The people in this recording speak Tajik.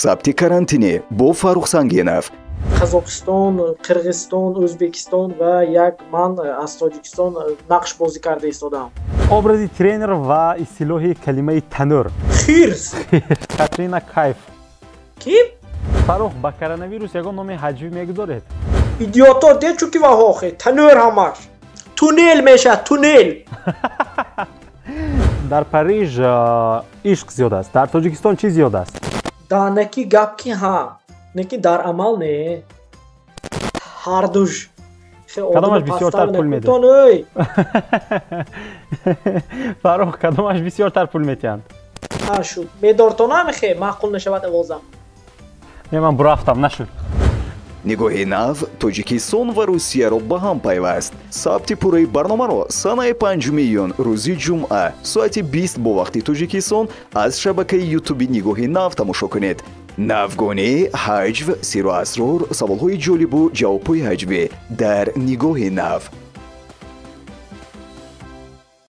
Сабти карантинӣ бо Фаррух Сангинов. Қазоқистон, Қирғизистон, Ӯзбекистон ва як ман аз Тоҷикистон нақш бозӣ карда истодам. Образи тренер ва истилоҳи калимаи танӯр. Хирс. Катрина Кайф. Ким? Фаррух, ба коронавирус ягон номи ҳаҷвӣ мегузоред? Идиото де, чунки ваҳохе танӯр ҳамаш туннел мешавад, туннел. Дар Париж ишқ зиёд аст, дар Тоҷикистон чӣ зиёд аст? Данаки гап ки ҳа, лекин дар амал не, ҳардуш. Кадомаш бисёртар пул медиҳад, Фаррух? Кадомаш бисёртар пул метиҳанд? Шуд, медортонам, хе маъқул нашавад овозам. Не, ман бурафтам, нашуд. Нигоҳи нав Тоҷикистон ва Русияро ба ҳам пайваст. Сабти пурраи барномаро санаи 5 июн, рӯзи ҷумъа, соати 20 бо вақти Тоҷикистон аз шабакаи Ютуби «Нигоҳи нав» тамошо кунед. Навгонӣ, ҳаҷв, сиру асрор, саволҳои ҷолибу ҷавобҳои ҳаҷвӣ дар «Нигоҳи нав».